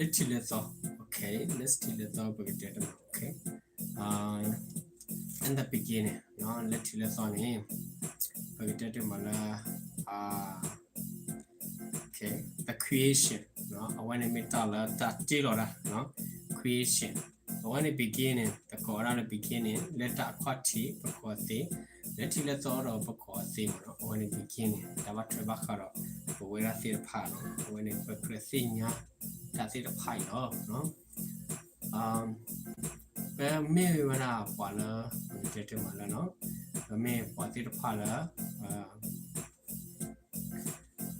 လၢထံးလၢသီ, okay, လၢထံးလၢသီ ပကတဲတမး, okay, in the beginning, လၢထံးလၢသီန့ၣ် ပကတဲတမးလၢ okay, the creation, အဝဲန့ၣ်မ့ၢ်တၢ်လၢတၢ်တ့လီၤတၢ်, creation, အဝဲန့ၣ် beginning တကိးဝဲဒၣ်လၢ beginning လၢတၢ်အခီၣ်ထံး ပကိးအသ့, လၢထံးလၢသီဒီးပကိးအသ့မးနီၤ, အဝဲန့ၣ် beginning တၢ်ဘၣ်ထွဲဘၣ်ဃးဒီး ပဝဲဒၣ်သ့ၣ်တဖၣ်နီၤ, အဝဲန့ၣ် ပကြၢးသ့ၣ်ညါ တၢ်သ့ၣ်တဖၣ်အံၤလီၤ. ပမ့ၢ်ဝဲဒၣ်ပှၤလၢ ပကတဲတမးလၢနီၤ, ပမ့ၢ်ပှၤသ့ၣ်တဖၣ်လၢ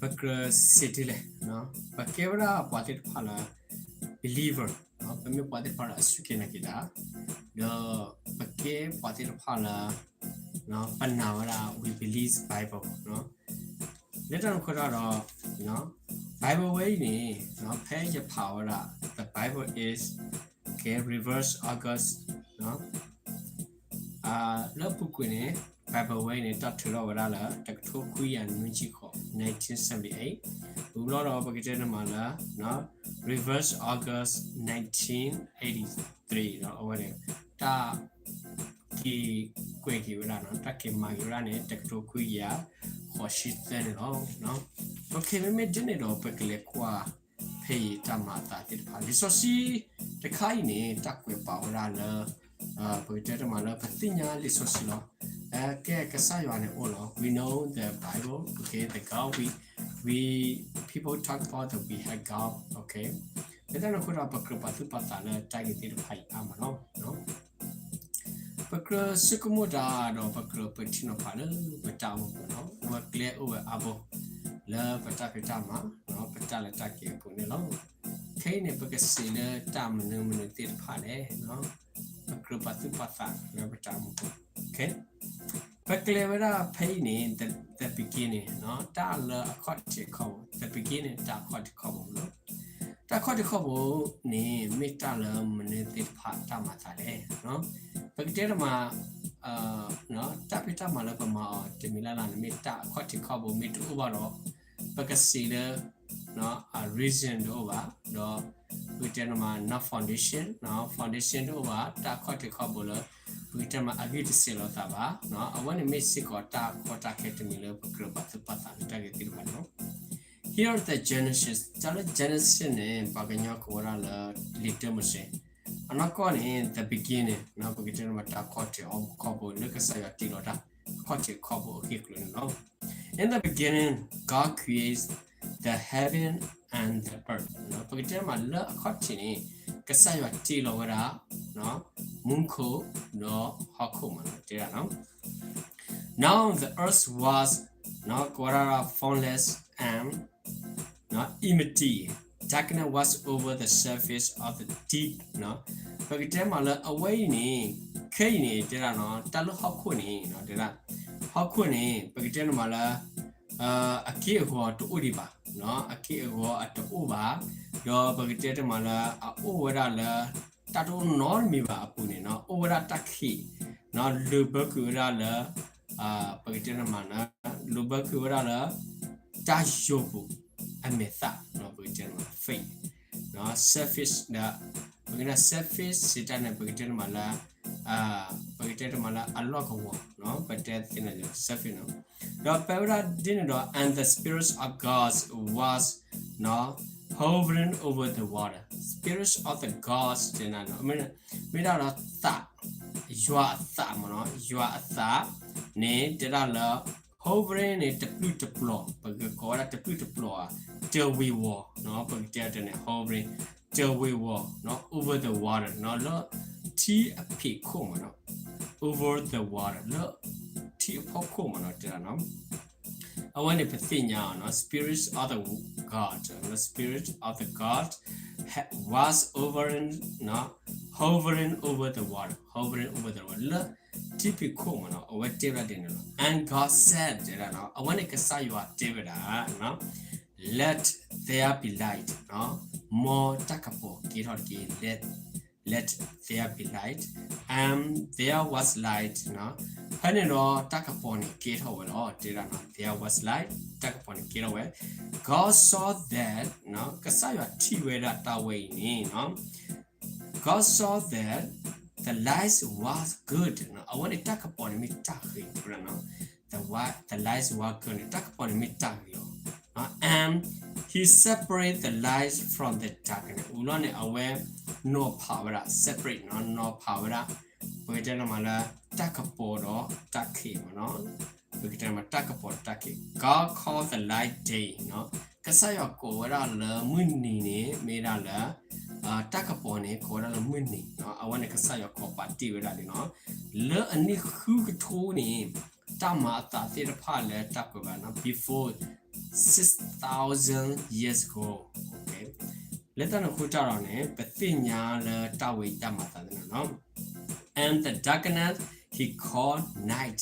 ပကြၢးစံးဒ်လဲၣ်, ပကဲဝဲဒၣ်ပှၤသ့ၣ်တဖၣ်လၢ believer, ပမ့ၢ်ပှၤသ့ၣ်တဖၣ်လၢအစူၢ်က့ၤနာ်က့ၤတၢ်, ဒီးပကဲပှၤသ့ၣ်တဖၣ်လၢ ပနာ်ဝဲဒၣ် we believe Bible, လၢတၢ်န့ၣ်အဃိဒီး Bible ဝဲအံၤန့ၣ် ဖဲယဖးဝဲဒၣ် the Bible is, okay, revised August, လၢအပူၤကွံာ်န့ၣ် Bible ဝဲအံၤန့ၣ် တၢ်ထုးထီၣ်ဝဲဒၣ်လၢ တကထိခွံကယၤနွံဆံဃိး, nineteen seventy-eight, ဝံၤဘျီဒီးပကတဲတမးလၢ revised August nineteen eighty-three ဒီးအဝဲန့ၣ် တၢ် က့ၤကွဲးက့ၤဝဲဒၣ်နီၤ, တၢ်က့ၤမၤက့ၤဝဲဒၣ်န့ၣ် တကထိခွံကယၤဃိးဆံသၢန့ၣ်လီၤ. Okay, မ့မ့ၢ်ဒ်န့ၣ်ဒီး ပကလဲၤကွၢ် ဖဲအံၤတၢ်မၤအသးသ့ၣ်တဖၣ် လံာ်စီဆှံတခါအံၤန့ၣ် တၢ်ကွဲးပာ်ဝဲဒၣ်လၢ ပကတဲတမးလၢပသ့ၣ်ညါလံာ်စီဆှံလီၤ. ကဲကစၢ်ယွၤန့ၣ်အိၣ်လီၤ. We know the Bible, okay, the God, we, we, people talk about that we have God, okay. လၢတၢ်န့ၣ်အဃိဒီး ပကြၢးပာ်သူၣ်ပာ်သးလၢတၢ်ဂ့ၢ်သ့ၣ်တဖၣ်အံၤအါမးလီၤ. ပကြၢးဆိကမိၣ်တၢ်ဒီး ပကြၢးပထံၣ်နီၤဖးလၢပတၢ်အိၣ်မူပူၤနီၤ, အိၣ်ဝဲကျဲအိၣ်ဝဲအါဘိ လၢပတၢ်ဖံးတၢ်မၤ ပတၢ်လဲၤတၢ်က့ၤအပူၤန့ၣ်လီၤ. ခဲအံၤန့ၣ် ပကစံးလၢတၢ်မနုၤမနုၤသ့ၣ်တဖၣ်လဲၣ်, ပကြၢးပာ်သူၣ်ပာ်သးလၢပတၢ်အိၣ်မူပူၤ, okay. ပကလဲၤဝဲဒၣ်ဖဲအံၤန့ၣ် the, the beginning, တၢ်လၢအခီၣ်ထံးခီၣ်ဘိ, the beginning တၢ်အခီၣ်ထံးခီၣ်ဘိလီၤ. တၢ်ခီၣ်ထံးခီၣ်ဘိန့ၣ် မ့ၢ်တၢ်လၢမနုၤသ့ၣ်တဖၣ်တၢ်မၤအသးလဲၣ်. ပကတဲတမး တၢ်ဖံးတၢ်မၤလၢပမၤအီၤတမံၤလၢ်လၢ်န့ၣ် မ့ၢ်တၢ်အခီၣ်ထံးခီၣ်ဘိမ့ၢ်တအိၣ်ဘၣ်ဒီး ပကစံးလၢ အ reason တအိၣ်ဘၣ်, ဒီးပကတဲတမး not foundation, foundation တအိၣ်ဘၣ် တၢ်ခီၣ်ထံးခီၣ်ဘိလၢ ပကတဲတမးအဂံၢ်တစဲးလီၤသးဘၣ်, အဝဲန့ၣ်မ့ၢ်စ့ၢ်ကီးတၢ်ကီတၢ်ခဲတမံၤလၢပကြၢးပာ်သူၣ်ပာ်သးလၢတၢ်ဂ့ၢ်သ့ၣ်တဖၣ်န့ၣ်လီၤ. Here the Genesis, တၢ်လၢ Genesis န့ၣ် ပှၤကညီကိးဝဲဒၣ်လၢ လံာ်တၢမိၤၡ့, အနီၢ်ကီၢ်န့ၣ် the beginning, ပကတဲတမးတၢ်ခီၣ်ထံးခီၣ်ဘိလၢကစၢ်ယွၤတ့လီၤတၢ် အခီၣ်ထံးခီၣ်ဘိအဂ့ၢ်အကျိၤန့ၣ်လီၤ. In the beginning, God creates the heaven and the earth, ပကတဲမးလၢအခီၣ်ထံးန့ၣ် ကစၢ်ယွၤတ့လီၤဝဲဒၣ် မူခိၣ်ဒီးဟီၣ်ခိၣ်မးနီၤ တဲဒၣ်နီၤ. Now the earth was, ကိးဝဲဒၣ် formless and empty, darkness was over the surface of the deep, ပကတဲမးလၢအဝဲအံၤန့ၣ် ခဲအံၤန့ၣ် တဲဒၣ်နီၤ တၢ်လၢဟီၣ်ခိၣ်န့ၣ် တဲဒၣ် ဟီၣ်ခိၣ်န့ၣ် ပကတဲတမးလၢ အက့ၢ်အဂီၤတအိၣ်ဒံးဘၣ်, အက့ၢ်အဂီၤအတအိၣ်ဘၣ်, ဒီးပကတဲတမးလၢအအိၣ်ဝဲဒၣ်လၢ တၢ်တအိၣ်နီတမံၤဘၣ်အပူၤန့ၣ်နီၤ အိၣ်ဝဲဒၣ်တၢ်ခံး လိာ်ဘၢကွံာ်ဝဲဒၣ်လၢ ပကတဲတမးနီၤ လိာ်ဘၢကွံာ်ဝဲဒၣ်လၢ တၢ်ယိာ်ပူၤအမဲာ်သၣ် ပကတဲတမး faith, surface ဒီး ပကတဲ surface စံးတၢ်န့ၣ် ပကတဲတမးလၢ ပကတဲတမးလၢအလီၢ်ကဝီၤ ပတဲသ့ၣ်န့ၣ် surface နီၤ. ဒီးပဝဲဒၣ်ဒ်န့ၣ်ဒီး and the Spirit of God was hovering over the water, Spirit of the God တဲဒၣ်နီၤ မ့ၢ်ဒၣ်ဒီးသး ယွၤအသးမးနီၤ ယွၤအသးန့ၣ် တဲဒၣ်လၢ hovering န့ၣ် တပျုၢ်တပျီၤ ပကကိးဝဲဒၣ်တပျုၢ်တပျီၤဧါ တဝ့ၤဝီၤ ပကတဲတၢ်န့ၣ် hovering တဝ့ၤဝီၤ over the water လၢထံအဖံးခိၣ်မးနီၤ over the water လၢထံအဖီခိၣ်မးနီၤ တဲဒၣ်နီၤ အဝဲန့ၣ်ပသ့ၣ်ညါအီၤနီၤ Spirit of the God, the Spirit of the God was over, hovering over the water, hovering over the water လၢထံဖံးခိၣ်မးနီၤ အဝဲတဲဝဲဒၣ်ဒ်န့ၣ်လီၤ. And God said တဲဒၣ်နီၤ အဝဲန့ၣ်ကစၢ်ယွၤတဲဝဲဒၣ် Let there be light, မ်တၢ်ကပီၤကဲထီၣ်တက့ၢ် let, let there be light, and there was light ဖဲန့ၣ်ဒီးတၢ်ကပီၤန့ၣ်ကဲထီၣ်ဝဲလီၤ တဲဒၣ်နီၤ there was light တၢ်ကပီၤန့ၣ်ကဲထီၣ်ဝဲ. God saw that ကစၢ်ယွၤထံၣ်ဝဲဒၣ်တၢ်ဝဲအံၤန့ၣ် God saw that the light was good အဝဲန့ၣ်တၢ်ကပီၤန့ၣ်မ့ၢ်တၢ်ဂ့ၤလီၤ. The light was good န့ၣ် တၢ်ကပီၤန့ၣ်မ့ၢ်တၢ်ဂ့ၤလီၤ. And he separate the light from the darkness ဝံၤလီၤန့ၣ် အဝဲနီၤဖးဝဲဒၣ် separate နီၤဖးဝဲဒၣ် ပကတဲန့ၣ်မးလၢ တၢ်ကပီၤဒီးတၢ်ခံးမးနီၤ. ပကတဲန့ၣ်မး တၢ်ကပီၤဒီးတၢ်ခံး God called the light day နီၤ. ကစၢ်ယွၤကိးဝဲဒၣ်လၢမုၢ်နံၤန့ၣ် မ့ၢ်ဒၣ်လၢ တၢ်ကပီၤန့ၣ် ကိးဝဲဒၣ်လၢမုၢ်နံၤနီၤ. အဝဲန့ၣ်ကစၢ်ယွၤကိးပာ်တ့ၢ်ဝဲဒၣ်လံနီၤ. လၢအနံၣ်ဃုကထိန့ၣ် တၢ်မၤအသးသ့ၣ်တဖၣ်လၢတၢ်ကွဲးဘၣ်နီၤ before six thousand years ago လၢတၢ်န့ၣ်အဃိတၢ်ဒီးန့ၣ် ပသ့ၣ်ညါလၢတၢ်ဝဲအံၤတၢ်မၤအသးသ့ၣ်နီၤ. And the darkness he called night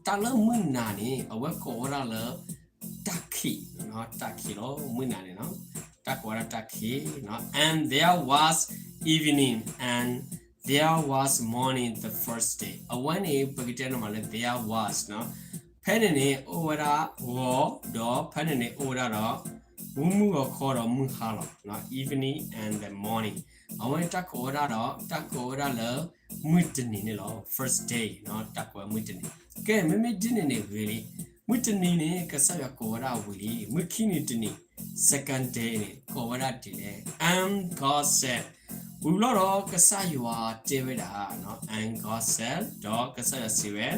တၢ်လၢမုၢ်နၤန့ၣ် အဝဲကိးဝဲဒၣ်လၢ တၢ်ခံး, တၢ်ခံးလီၤ မုၢ်နၤန့ၣ်နီၤ, တၢ်ကိးဝဲဒၣ်တၢ်ခံးနီၤ. And there was evening and there was morning the first day. အဝဲန့ၣ် ပကတဲန့ၣ်မးလၢ there was နီၤ, ဖဲန့ၣ်န့ၣ် အိၣ်ဝဲဒၣ်ဂီၤ, ဒီးဖဲန့ၣ်န့ၣ် အိၣ်ဝဲဒၣ်ဒီး မုၢ်မုၢ်ဂီၤခီဒီးမုၢ်ဟါလီၤနီၤ, evening and the morning. အဝဲန့ၣ်တၢ်ကိးဝဲဒၣ်ဒီး တၢ်ကိးဝဲဒၣ်လၢ မုၢ်တနံၤန့ၣ်လီၤ, first day နီၤ, တၢ်ကိးဝဲမုၢ်တနံၤ. ကဲ မ့မ့ၢ်ဒ်န့ၣ်န့ၣ်ဂ့ၤလံ, မုၢ်တနံၤန့ၣ် ကစၢ်ယွၤကိးဝဲဒၣ်ဝံၤလံ, မုၢ်ခံနံၤတနံၤ second day န့ၣ် ကိးဝဲဒၣ်ဒ်လဲၣ်. And God said, ဝံၤဘျီဒီးကစၢ်ယွၤတဲဝဲဒၣ်နီၤ, and God said, ဒီးကစၢ်ယွၤစံးဝဲ,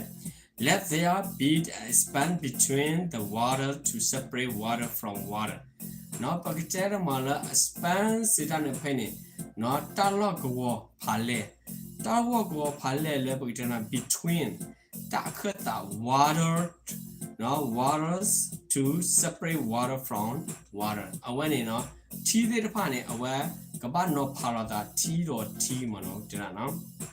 Let there be a span between the water to separate water from water. နီၤ, ပကတဲတမးလၢ a span စံးတၢ်န့ၣ်ဖဲန့ၣ်, နီၤ, တၢ်လီၢ်ကဝီၤဖးလဲၢ်, တၢ်လီၢ်ကဝီၤဖးလဲၢ်လၢပကတဲန့ၣ် between တၢ်အခၢၣ်သး water, နီၤ, waters to separate water from water. အဝဲန့ၣ်နီၤ, ထံသ့ၣ်တဖၣ်န့ၣ် အဝဲကဘၣ်နီၤဖးလိာ်သးထံဒီးထံမးနီၤ, တဲဒၣ်နီၤ.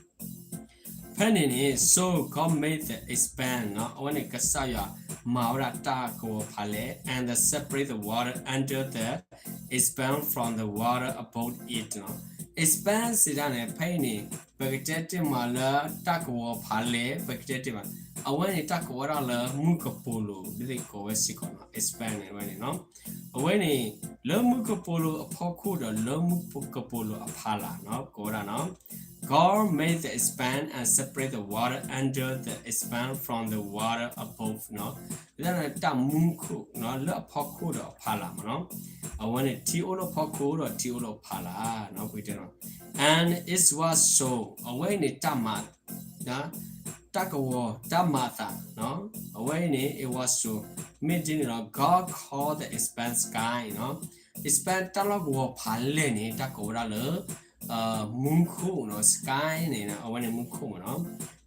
ဖဲန့ၣ်န့ၣ် so God made the expanse နီၤ, အဝဲန့ၣ်ကစၢ်ယွၤမၤဝဲဒၣ်တၢ်ကဝီၤဖးလဲၢ် and the separate the water under the expanse from the water above it နီၤ. Expanse စံးတၢ်န့ၣ် ဖဲအံၤန့ၣ် ပကတဲတ့ၢ်မးလၢတၢ်ကဝီၤဖးလဲၢ် ပကတဲတ့ၢ်မး, အဝဲန့ၣ်တၢ်ကိးဝဲဒၣ်လၢမုၢ်ကပိာ်လိၤ ဒ်သိးကိးဝဲစ့ၢ်ကီးနီၤ, expanse န့ၣ် အဝဲန့ၣ်နီၤ. အဝဲန့ၣ် လၢမုၢ်ကပိာ်လိၤအဖီခိၣ်ဒီးလၢမုၢ်ကပိာ်လိၤအဖီလာ်နီၤ, ကိးဝဲဒၣ်နီၤ. God made the expanse and separate the water under the expanse from the water above နီၤ. လၢတၢ်မူခိၣ်နီၤ, လၢအဖီခိၣ်ဒီးအဖီလာ်မးနီၤ. အဝဲန့ၣ် ထံအိၣ်လၢအဖီခိၣ်ဒီးထံအိၣ်လၢအဖီလာ်နီၤ, ပကတဲနီၤ. And it was so, အဝဲအံၤန့ၣ်တၢ်မၤ တၢ်ကဝီၤ တၢ်မၤအသးနီၤ, အဝဲအံၤန့ၣ် it was so, မ့ၢ်ဒ်န့ၣ်ဒီး God called the expanse sky နီၤ. Expanse တၢ်လီၢ်ကဝီၤဖးလဲၢ်န့ၣ် တၢ်ကိးဝဲဒၣ်လၢ မူခိၣ်နီၤ, sky န့ၣ် အဝဲန့ၣ်မူခိၣ်မးနီၤ.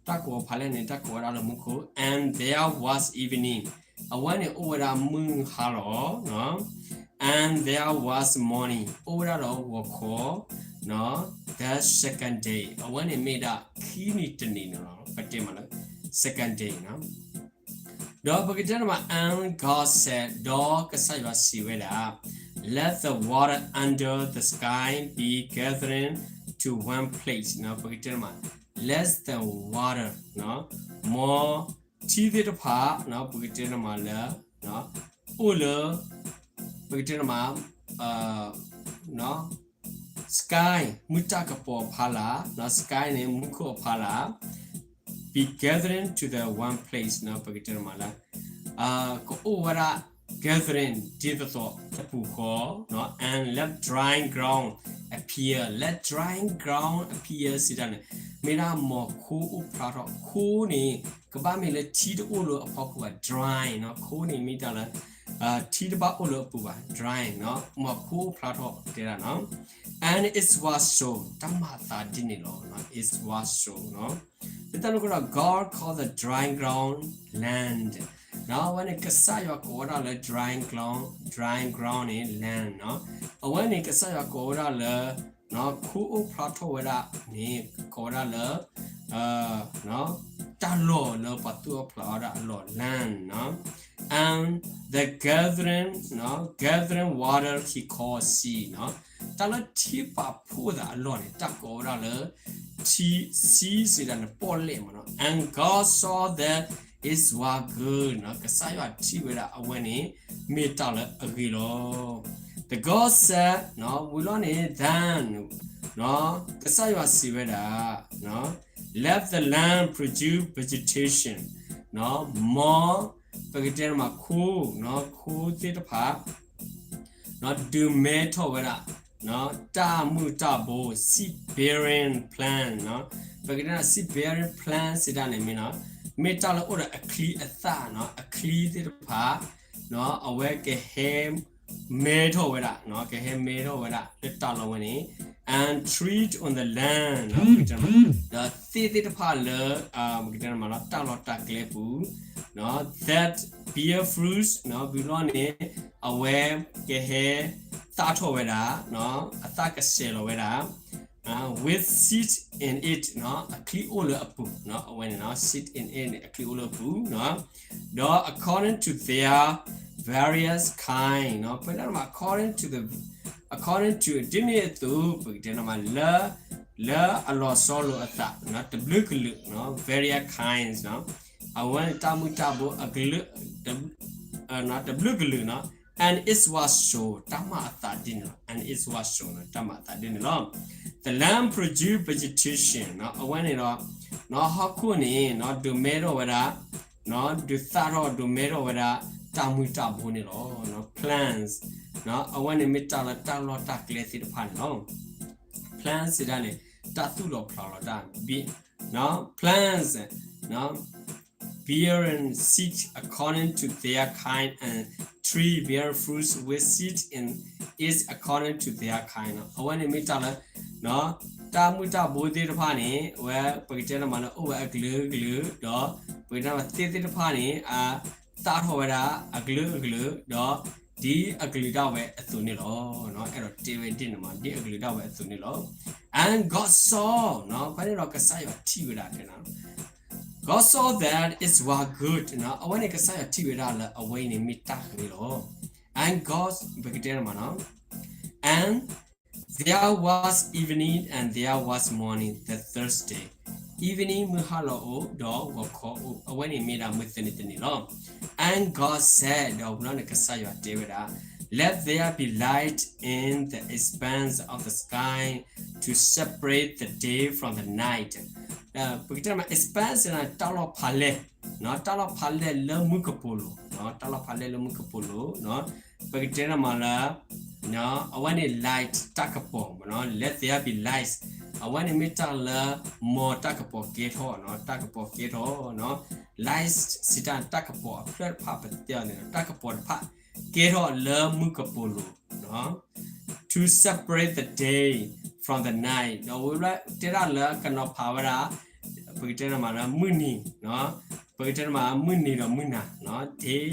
တၢ်ကဝီၤဖးလဲၢ်န့ၣ် တၢ်ကိးဝဲဒၣ်လၢမူခိၣ်, and there was evening, အဝဲန့ၣ်အိၣ်ဝဲဒၣ်မုၢ်ဟါလီၤနီၤ, and there was morning, အိၣ်ဝဲဒၣ်ဒီးဂီၤခီနီၤ, the second day, အဝဲန့ၣ်မ့ၢ်ဒၣ်ခံနံၤတနံၤန့ၣ်လီၤ, ပတဲမးလၢ second day နီၤ. ဒီးပကတဲတမး and God said, ဒီးကစၢ်ယွၤစံးဝဲဒၣ်, let the water under the sky be gathering to one place နီၤ, ပကတဲတမး let the water နီၤ, မ်ထံသ့ၣ်တဖၣ်နီၤ, ပကတဲတမးလၢ အိၣ်လၢ ပကတဲတမး နီၤ sky မုၢ်တၢ်ကပီၤအဖီလာ်နီၤ, sky န့ၣ် မူခိၣ်အဖီလာ်, be gathering to the one place နီၤ, ပကတဲတမးလၢ ကအိၣ်ဝဲဒၣ် gathering ဒ်သိးသိးတပူၤဃီနီၤ, and let dry ground appear, let dry ground appear စံးတၢ်န့ၣ် မ့ၢ်ဒၣ်မ်ခိအိၣ်ဖျါထီၣ်, ခိန့ၣ် ကဘၣ်မ့ၢ်လၢထံတအိၣ်လၢအဖီခိၣ်ဘၣ်, dry နီၤ, ခိန့ၣ်မ့ၢ်တၢ်လၢ ထံတဘၣ်အိၣ်လၢအပူၤဘၣ်, dry နီၤ, မ်ခိအိၣ်ဖျါထီၣ်တဲဒၣ်နီၤ. And it was so, တၢ်မၤအသးဒ်န့ၣ်လီၤ, it was so နီၤ. လၢတၢ်န့ၣ်အဃိဒီး God called the dry ground land နီၤ, အဝဲန့ၣ် ကစၢ်ယွၤကိးဝဲဒၣ်လၢ dry ground, dry ground န့ၣ် land နီၤ, အဝဲန့ၣ် ကစၢ်ယွၤကိးဝဲဒၣ်လၢ ခိအိၣ်ဖျါထီၣ်ဝဲဒၣ်န့ၣ် ကိးဝဲဒၣ်လၢ တၢ်လီၢ်လၢပှၤသူၣ်အီၣ်ဖျးအီၣ်ဒၣ်အလီၢ် land နီၤ, and the gathering, gathering water he called sea နီၤ, တၢ်လၢထံပာ်ဖှိၣ်သးအလီၢ်န့ၣ် တၢ်ကိးဝဲဒၣ်လၢ ထံ sea စံးတၢ်န့ၣ် ပီၣ်လဲၣ်မးနီၤ, and God saw that it was good. is what good နီၤ, ကစၢ်ယွၤထံၣ်ဝဲဒၣ်အဝဲန့ၣ် မ့ၢ်တၢ်လၢအဂ့ၤလီၤ. The God said နီၤ, ဝံၤလီၤန့ၣ် then နီၤ, ကစၢ်ယွၤစံးဝဲဒၣ် let the land produce vegetation နီၤ, မ် ပကတဲန့ၣ်မး ခိ နီၤ, ခိသ့ၣ်တဖၣ် နီၤ, ဒုးမဲထီၣ်ဝဲဒၣ် နီၤ, တၢ်မုၢ်တၢ်ဘိ seed bearing plant နီၤ, ပကတဲန့ၣ် seed bearing plant စံးတၢ်န့ၣ်မ့ၢ်နီၤ, မ့ၢ်တၢ်လၢအိၣ်ဒီးအချံအသၣ်နီၤ, အချံသ့ၣ်တဖၣ် နီၤ, အဝဲကဟဲ မဲထီၣ်ဝဲဒၣ် နီၤ, ကဟဲမဲထီၣ်ဝဲဒၣ်လၢတၢ်လီၢ်ဝဲန့ၣ် and trees on the land နီၤ, ဒီးသ့ၣ်သ့ၣ်တဖၣ်လၢ ပကတဲန့ၣ်မးလီၤ တၢ်လီၢ်တၢ်ကျဲပူၤ နီၤ, that bear fruits နီၤ, ဝံၤလီၤန့ၣ် အဝဲကဟဲသၣ်ထီၣ်ဝဲဒၣ် နီၤ, အသၣ်ကစဲၤလီၤဝဲဒၣ် with seed in it နီၤ, အချံအိၣ်လၢအပူၤ နီၤ, အဝဲန့ၣ်နီၤ seed in it န့ၣ် အချံအိၣ်လၢအပူၤ နီၤ, ဒီး according to their various kind နီၤ, ပကတဲန့ၣ်မး according to the, according to ဒ်န့ၣ်အသိး ပကတဲန့ၣ်မး လၢ လၢအလီၤဆီလိာ်အသး နီၤ, တဘျုးကလုာ် နီၤ, various kinds နီၤ, အဝဲန့ၣ်တၢ်မုၢ်တၢ်ဘိအကလုာ် တဘျုးကလုာ် နီၤ, and it was so တၢ်မၤအသးဒ်န့ၣ်လီၤ, and it was so နီၤ, တၢ်မၤအသးဒ်န့ၣ်လီၤ. The land produced vegetation နီၤ, အဝဲန့ၣ်ဒီး နီၤ ဟီၣ်ခိၣ်န့ၣ် နီၤ ဒုးမဲထီၣ်ဝဲဒၣ် နီၤ ဒုးသၣ်ထီၣ် ဒုးမဲထီၣ်ဝဲဒၣ် တၢ်မုၢ်တၢ်ဘိန့ၣ်လီၤ, နီၤ, plants နီၤ, အဝဲန့ၣ်မ့ၢ်တၢ်လၢတၢ်လီၢ်တၢ်ကျဲသ့ၣ်တဖၣ်န့ၣ်လီၤ. plants စံးတၢ်န့ၣ် တၢ်သူၣ်လီၤဖျးလီၤတၢ် နီၤ, plants နီၤ bearing seed according to their kind and tree bearing fruits with seed in it according to their kind နီၤ, အဝဲန့ၣ်မ့ၢ်တၢ်လၢ နီၤ တၢ်မုၢ်တၢ်ဘိသ့ၣ်တဖၣ်န့ၣ် အဝဲပကတဲန့ၣ်မးလၢအိၣ်ဝဲအကလုာ်ကလုာ် ဒီးပကတဲန့ၣ်မးသ့ၣ်သ့ၣ်တဖၣ်န့ၣ် အသၣ်ထီၣ်ဝဲဒၣ်အကလုာ်ကလုာ် ဒီးဒ်အကလုာ်ဒၣ်ဝဲအသိးန့ၣ်လီၤ, အဲၣ်ဒိးတဲဝဲဒ်န့ၣ်မး ဒ်အကလုာ်ဒၣ်ဝဲအသိးန့ၣ်လီၤ. And God saw နီၤ, ဖဲန့ၣ်ဒီးကစၢ်ယွၤထံၣ်ဝဲဒၣ် God saw that it was good နီၤ, အဝဲန့ၣ်ကစၢ်ယွၤထံၣ်ဝဲဒၣ်လၢအဝဲအံၤန့ၣ်မ့ၢ်တၢ်ဂ့ၤလီၤ. And God ပကတဲန့ၣ်မးနီၤ and there was evening and there was morning the third day, evening မုၢ်ဟါလီၤအိၣ် ဒီးဂီၤခီအိၣ်, အဝဲန့ၣ်မ့ၢ်ဒၣ်မုၢ်သနံၤတနံၤလီၤ. And God said ဒီးဝံၤလီၤန့ၣ် ကစၢ်ယွၤတဲဝဲဒၣ် Let there be light in the expanse of the sky to separate the day from the night. ပကတဲမး expanse န့ၣ် တၢ်လီၢ်ဖးလဲၢ်, တၢ်လီၢ်ဖးလဲၢ်လၢမုၢ်ကပိာ်လိၤ, တၢ်လီၢ်ဖးလဲၢ်လၢမုၢ်ကပိာ်လိၤ, ပကတဲမးလၢ အဝဲန့ၣ် light တၢ်ကပီၤမးနီၤ, let there be light အဝဲန့ၣ်မ့ၢ်တၢ်လၢ မ်တၢ်ကပီၤကဲထီၣ်နီၤ, တၢ်ကပီၤကဲထီၣ်နီၤ, light စံးတၢ်န့ၣ် တၢ်ကပီၤအဖျၢၣ်တဖၣ် ပတဲအီၤန့ၣ် တၢ်ကပီၤတဖၣ် ကဲထီၣ်လၢမုၢ်ကပိာ်လိၤနီၤ, to separate the day from the night ဒီးဝံၤလီၤတဲဒၣ်လၢကနီၤဖးဝဲဒၣ် ပကတဲန့ၣ်မးလၢမုၢ်နံၤ, ပကတဲန့ၣ်မးမုၢ်နံၤဒီးမုၢ်နၤ, day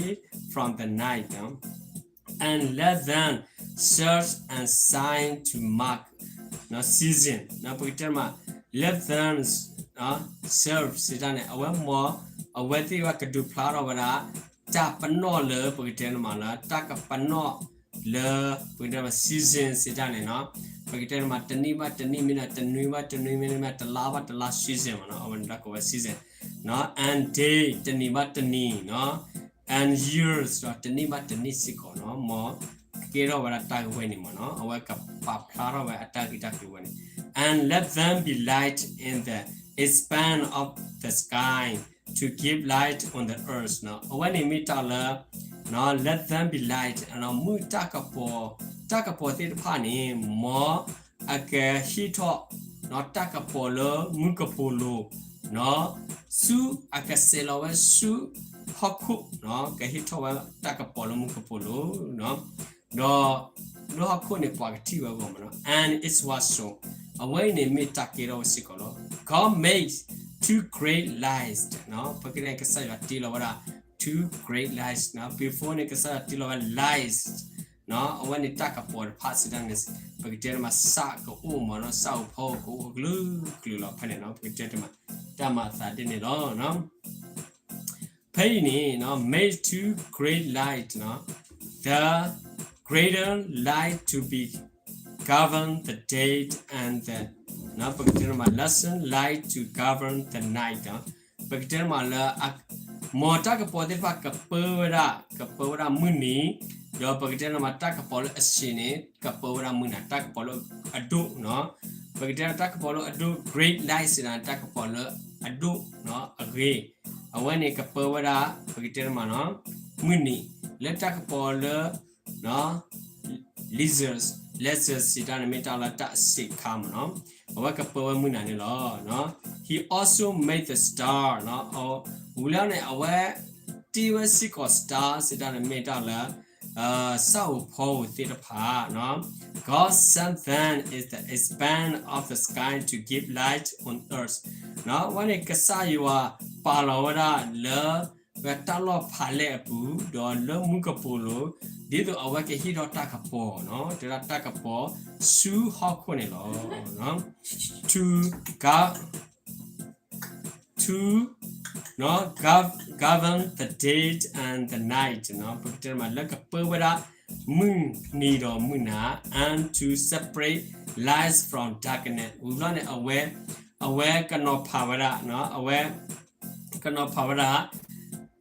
from the night, and let them serve as signs to mark season, ပကတဲန့ၣ်မး let them serve စံးတၢ်န့ၣ် အဝဲမ် အဝဲသ့ၣ်ဝဲကဒုးဖျါထီၣ်ဝဲဒၣ် တၢ်ပနီၣ်လၢ ပကတဲန့ၣ်မးလၢ တၢ်ကပနီၣ်လၢ ပကတဲန့ၣ်မး season စံးတၢ်န့ၣ်နီၤ, ပကတဲန့ၣ်မး တနံၣ်ဘၣ်တနံၣ် မ့ၢ်ဒီး တနွံဘၣ်တနွံ မ့တမ့ၢ် တလါဘၣ်တလါ season မးနီၤ, အဝဲန့ၣ်တၢ်ကိးဝဲ season နီၤ, and day တနံၤဘၣ်တနံၤနီၤ, and years ဒီးတနံၣ်ဘၣ်တနံၣ်စ့ၢ်ကီးနီၤ, မ်ကဲထီၣ်ဝဲဒၣ်တၢ်ဂ့ၢ်ဝဲန့ၣ်မးနီၤ, အဝဲကပာ်ဖျါထီၣ်ဝဲအတၢ်ဂ့ၢ်တၢ်ကျိၤဝဲန့ၣ်, and let them be light in the expanse of the sky to give light on the earth နီၤ, အဝဲန့ၣ်မ့ၢ်တၢ်လၢ let them be light မုၢ်တၢ်ကပီၤ တၢ်ကပီၤသ့ၣ်တဖၣ်န့ၣ် မ်အကဟ့ၣ်ထီၣ် တၢ်ကပီၤလၢမုၢ်ကပိာ်လိၤ ဆူအကစဲးလီၤဝဲဆူဟီၣ်ခိၣ် ကဟ့ၣ်ထီၣ်ဝဲတၢ်ကပီၤလၢမုၢ်ကပိာ်လိၤ ဒီးလၢဟီၣ်ခိၣ်န့ၣ် ပှၤကထံၣ်ဝဲအဂီၢ်မးနီၤ, and it was so အဝဲအံၤန့ၣ်မ့ၢ်တၢ်ကဲထီၣ်ဝဲစ့ၢ်ကီးလီၤ. God made two great lights နီၤ, ပကတဲန့ၣ်ကစၢ်ယွၤတ့လီၤဝဲဒၣ် two great lights နီၤ, before န့ၣ် ကစၢ်ယွၤတ့လီၤဝဲ lights နီၤ, အဝဲန့ၣ်တၢ်ကပီၤတဖၣ်စံးတၢ်န့ၣ် ပကတဲန့ၣ်မး စးကအိၣ်မးနီၤ, စးအိၣ်ဖီအိၣ်ကအိၣ်ကလုာ်ကလုာ်လီၤ ဖဲန့ၣ်နီၤ, ပကတဲတမး တၢ်မၤအသးဒ်န့ၣ်လီၤ. ဖဲအံၤန့ၣ် made two great lights နီၤ, the greater light to be govern the day and the နီၤ, ပကတဲတမး lesser light to govern the night နီၤ, ပကတဲတမးလၢ မ်တၢ်ကပီၤသ့ၣ်တဖၣ်ကပၢဝဲဒၣ်, ကပၢဝဲဒၣ်မုၢ်နံၤ, ဒီးပကတဲန့ၣ်မး တၢ်ကပီၤလၢအဆံးန့ၣ် ကပၢဝဲဒၣ်မုၢ်နၤ, တၢ်ကပီၤလၢအဒိၣ်နီၤ, ပကတဲတၢ်ကပီၤလၢအဒိၣ် great light စံးဒၣ်န့ၣ် တၢ်ကပီၤလၢအဒိၣ်နီၤ အဂ့ၤ, အဝဲန့ၣ်ကပၢဝဲဒၣ် ပကတဲန့ၣ်မးနီၤ မုၢ်နံၤ, လၢတၢ်ကပီၤလၢ လံာ်စၢၤ, လံာ်စၢၤစံးတၢ်န့ၣ် မ့ၢ်တၢ်လၢတၢ်အဆံးခါမးနီၤ, အဝဲကပၢဝဲမုၢ်နၤန့ၣ်လီၤ. He also made the star နီၤ, ဝံၤလီၤန့ၣ် အဝဲတ့ဝဲစ့ၢ်ကီး star စံးတၢ်န့ၣ် မ့ၢ်တၢ်လၢ ဆၣ်ဧိၤဖီဧိၤသ့ၣ်တဖၣ်နီၤ, God sent them in the expanse of the sky to give light on earth နီၤ, အဝဲန့ၣ်ကစၢ်ယွၤပာ်လီၤဝဲဒၣ်လၢ ဝဲတၢ်လီၢ်ဖးလဲၢ်အပူၤ, ဒီးလၢမူကပိာ်လိၤ, ဒ်သိးအဝဲကဟ့ၣ်ထီၣ်တၢ်ကပီၤနီၤ, တဲဒၣ်တၢ်ကပီၤဆူဟီၣ်ခိၣ်န့ၣ်လီၤ. To, to, နီၤ, govern the day and the night နီၤ, ပကတဲမးလၢကပၢဝဲဒၣ် မုၢ်နံၤဒီးမုၢ်နၤ, and to separate light from darkness ဝံၤဘျီန့ၣ် အဝဲ, အဝဲကနီၤဖးဝဲဒၣ်, အဝဲ ကနီၤဖးဝဲဒၣ်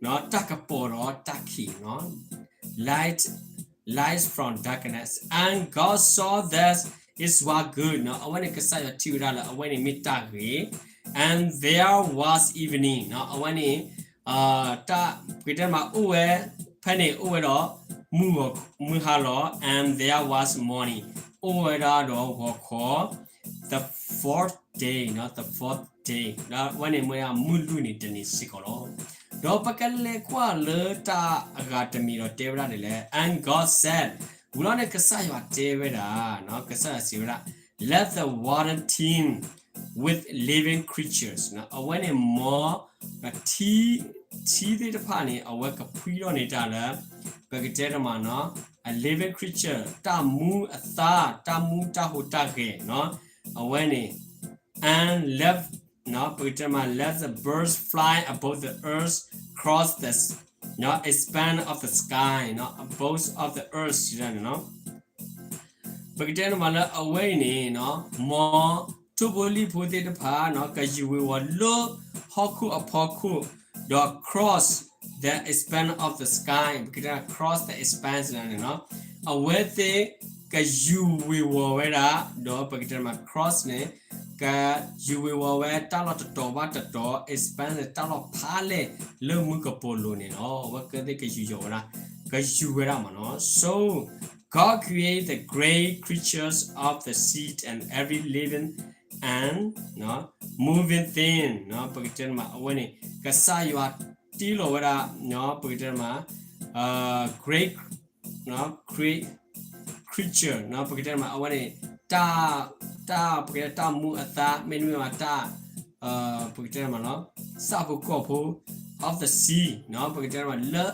တၢ်ကပီၤဒီးတၢ်ခံးနီၤ, light, light from darkness, and God saw that it was good နီၤ, အဝဲန့ၣ်ကစၢ်ယွၤထံၣ်ဝဲဒၣ်လၢအဝဲန့ၣ်မ့ၢ်တၢ်ဂ့ၤ, and there was evening နီၤ, အဝဲန့ၣ် တၢ်ပကတဲမး အိၣ်ဝဲ, ဖဲန့ၣ်အိၣ်ဝဲဒီး မုၢ်ဂီၤ, မုၢ်ဟါလီၤ, and there was morning အိၣ်ဝဲဒၣ်ဒီးဂီၤခီ, the fourth day နီၤ, the fourth day ဒီးအဝဲန့ၣ်မ့ၢ်ဒၣ်မုၢ်လွံၢ်နံၤတနံၤစ့ၢ်ကီးလီၤ. ဒီးပကလဲၤကွၢ်လၢတၢ်အဂၤတမံၤဒီးတဲဝဲဒၣ်ဒ်လဲၣ်, and God said ဝံၤလီၤန့ၣ် ကစၢ်ယွၤတဲဝဲဒၣ်, ကစၢ်ယွၤစံးဝဲဒၣ်, let the water teem with living creatures နီၤ, အဝဲန့ၣ်မ် ထံ, ထံသ့ၣ်တဖၣ်န့ၣ် အဝဲကဖှံထီၣ်န့ၢ်တၢ်လၢ ပကတဲတမးနီၤ, a living creature တၢ်မူအသါ, တၢ်မူတၢ်ဟူးတၢ်ဂဲၤနီၤ, အဝဲန့ၣ် and let, ပကတဲတမး let the birds fly above the earth, cross the expanse of the sky နီၤ, above of the earth စံးဒၣ်န့ၣ်နီၤ ပကတဲန့ၣ်မးလၢအဝဲအံၤန့ၣ်, မ်ထိၣ်ဖိလံၣ်ဖိသ့ၣ်တဖၣ်နီၤ ကယူၤဝ့ၤဝီၤလၢဟီၣ်ခိၣ်အဖီခိၣ်, ဒီး cross the expanse of the sky ပကတဲ cross the expanse န့ၣ်နီၤ, အဝဲသ့ၣ်ကယူၤဝ့ၤဝီၤဝဲဒၣ်, ဒီးပကတဲမး cross န့ၣ် ကယူၤဝ့ၤဝီၤဝဲတၢ်လီၢ်တတီၤဘၣ်တတီၤ, expanse န့ၣ် တၢ်လီၢ်ဖးလဲၢ်လၢမူကပိာ်လိၤန့ၣ်လီၤ. အဝဲသ့ၣ်ကယူၤယီၤဝဲဒၣ်, ကယူၤဝဲဒၣ်မးနီၤ. So God created the great creatures of the sea and every living and moving thing နီၤ, ပကတဲမး အဝဲန့ၣ် ကစၢ်ယွၤတ့လီၤဝဲဒၣ်, ပကတဲမး great creature နီၤ, ပကတဲမး အဝဲန့ၣ် တၢ်, တၢ်, ပကတဲတၢ်မူအသါ မ့တမ့ၢ်ဘၣ်တၢ်, ပကတဲမးနီၤ ဆၣ်ဖိကီၢ်ဖိ of the sea နီၤ, ပကတဲမးလၢ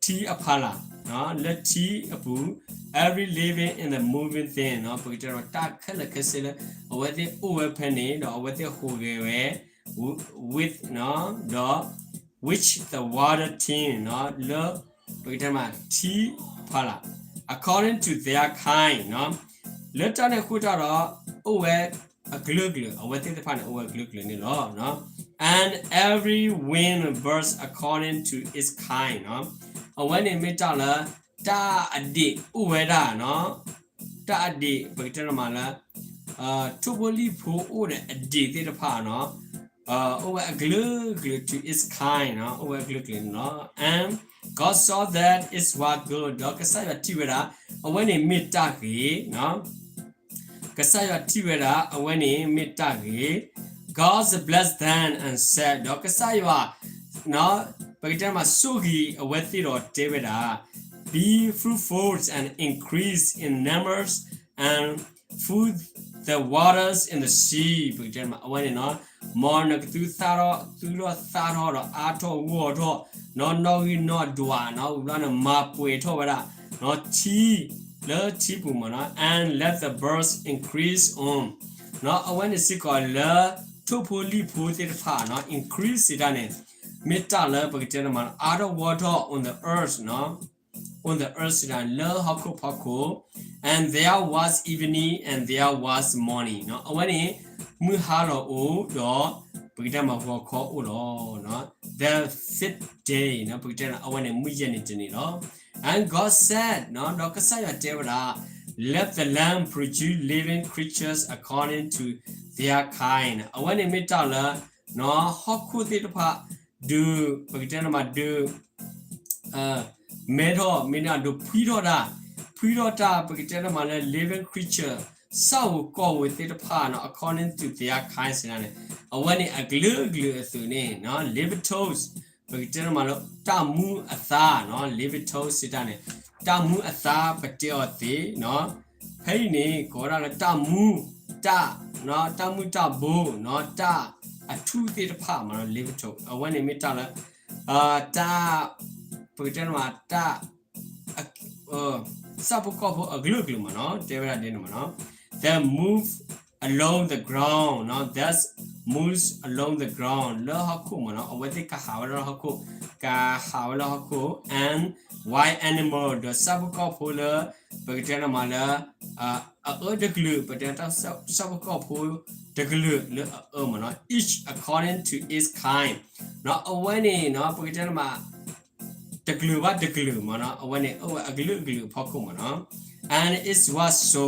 ထံအဖီလာ်, လၢထံအပူၤ every living and the moving thing နီၤ, ပကတဲမးတၢ်ခဲလၢာ်ခဲဆ့လၢ အဝဲသ့ၣ်အိၣ်ဝဲဖဲန့ၣ် ဒီးအဝဲသ့ၣ်ဟူးဂဲၤဝဲ with နီၤ, ဒီး which the water teem နီၤ, လၢ ပကတဲမး ထံအဖီလာ် according to their kind နီၤ, လၢတၢ်န့ၣ်အဃိတၢ်ဒီး အိၣ်ဝဲအကလုာ်ကလုာ်, အဝဲသ့ၣ်တဖၣ်န့ၣ် အိၣ်ဝဲအကလုာ်ကလုာ်န့ၣ်လီၤ. And every winged bird according to its kind နီၤ, အဝဲန့ၣ်မ့ၢ်တၢ်လၢ တၢ်အဒံးအိၣ်ဝဲဒၣ်နီၤ, တၢ်အဒံး ပကတဲမးလၢ ထိၣ်ဖိလံၣ်ဖိအိၣ်ဒီးအဒံးသ့ၣ်တဖၣ်နီၤ, အိၣ်ဝဲအကလုာ်ကလုာ် to its kind နီၤ, အိၣ်ဝဲအကလုာ်ကလုာ်န့ၣ်လီၤ. And God saw that it was good ဒီးကစၢ်ယွၤထံၣ်ဝဲဒၣ် အဝဲန့ၣ်မ့ၢ်တၢ်ဂ့ၤနီၤ, ကစၢ်ယွၤထံၣ်ဝဲဒၣ် အဝဲန့ၣ်မ့ၢ်တၢ်ဂ့ၤ, God blessed them and said ဒီးကစၢ်ယွၤ ပကတဲမး ဆိၣ်ဂ့ၤအဝဲသ့ၣ်ဒီးတဲဝဲဒၣ်, Be fruitful and increase in numbers and fill the waters in the sea ပကတဲမး အဝဲန့ၣ်နီၤ, မ်နကသုသၣ်ထီၣ်, သုထီၣ်သၣ်ထီၣ်ဒီးအါထီၣ်ဂီၢ်ထီၣ်, နီၢ်နီၢ်ဂံၢ်နီၢ်ဒွးနီၤ, ဝံၤဘျီန့ၣ် မၤပှဲၤထီၣ်ဝဲဒၣ် ထံ လၢထံပူၤမးနီၤ, and let the birds increase on နီၤ, အဝဲန့ၣ်စ့ၢ်ကီးလၢ ထိၣ်ဖိလံၣ်ဖိသ့ၣ်တဖၣ်နီၤ increase စံးတၢ်န့ၣ် မ့ၢ်တၢ်လၢပကတဲန့ၣ်မး အါထီၣ်ဂီၢ်ထီၣ် on the earth နီၤ, on the earth စံးတၢ် လၢဟီၣ်ခိၣ်ဖီခိၣ်, and there was evening and there was morning နီၤ, အဝဲန့ၣ် မုၢ်ဟါလီၤအိၣ်ဒီး ပကတဲမးဂီၤခီအိၣ်လီၤ. The fifth day နီၤ ပကတဲအဝဲန့ၣ်မုၢ်ယဲၢ်နံၤတနံၤလီၤ. And God said နီၤ ဒီးကစၢ်ယွၤတဲဝဲဒၣ် Let the land produce living creatures according to their kind အဝဲန့ၣ်မ့ၢ်တၢ်လၢ နီၤ ဟီၣ်ခိၣ်သ့ၣ်တဖၣ် ဒုး ပကတဲန့ၣ်မးဒုး မဲထီၣ် မ့ၢ်ဒၣ်ဒုးဖှံထီၣ်တၢ် ဖှံထီၣ်တၢ် ပကတဲန့ၣ်မးလၢ living creature ဆၣ်ဧိၤကီၢ်ဧိၤသ့ၣ်တဖၣ်နီၤ according to their kind စံးဒၣ်န့ၣ် အဝဲန့ၣ်အကလုာ်ကလုာ်အသိးန့ၣ်နီၤ live toes ပကတဲန့ၣ်မးလၢတၢ်မူအသါနီၤ live toes စံးဒၣ်န့ၣ် တၢ်မူအသါပတဲအီၤသ့နီၤ ဖဲအံၤန့ၣ် ကိးဝဲဒၣ်လၢတၢ်မူ တၢ် တၢ်မူတၢ်ဘိနီၤ တၢ်အထူၣ်သ့ၣ်တဖၣ်မးနီၤ live toes အဝဲန့ၣ်မ့ၢ်တၢ်လၢ တၢ် ပကတဲန့ၣ်မး တၢ် ဆၣ်ဖိကီၢ်ဖိအကလုာ်ကလုာ်မးနီၤ တဲဝဲဒၣ်ဒ်န့ၣ်မးနီၤ that move along the ground နီၤ that moves along the ground လၢဟီၣ်ခိၣ်မးနီၤ အဝဲသ့ၣ်ကဟးဝဲလၢဟီၣ်ခိၣ် ကဟးဝဲလၢဟီၣ်ခိၣ် and wild animal ဒီးဆၣ်ဖိကီၢ်ဖိလၢ ပကတဲန့ၣ်မးလၢ အအၢတကလုာ် ပတဲဆၣ်ဖိကီၢ်ဖိတကလုာ်လၢအအၢမးနီၤ each according to its kind နီၤ အဝဲန့ၣ်နီၤ ပကတဲန့ၣ်မး တကလုာ်ဘၣ်တကလုာ်မးနီၤ အဝဲန့ၣ်အိၣ်ဝဲအကလုာ်ကလုာ်အဖီခိၣ်မးနီၤ and it was so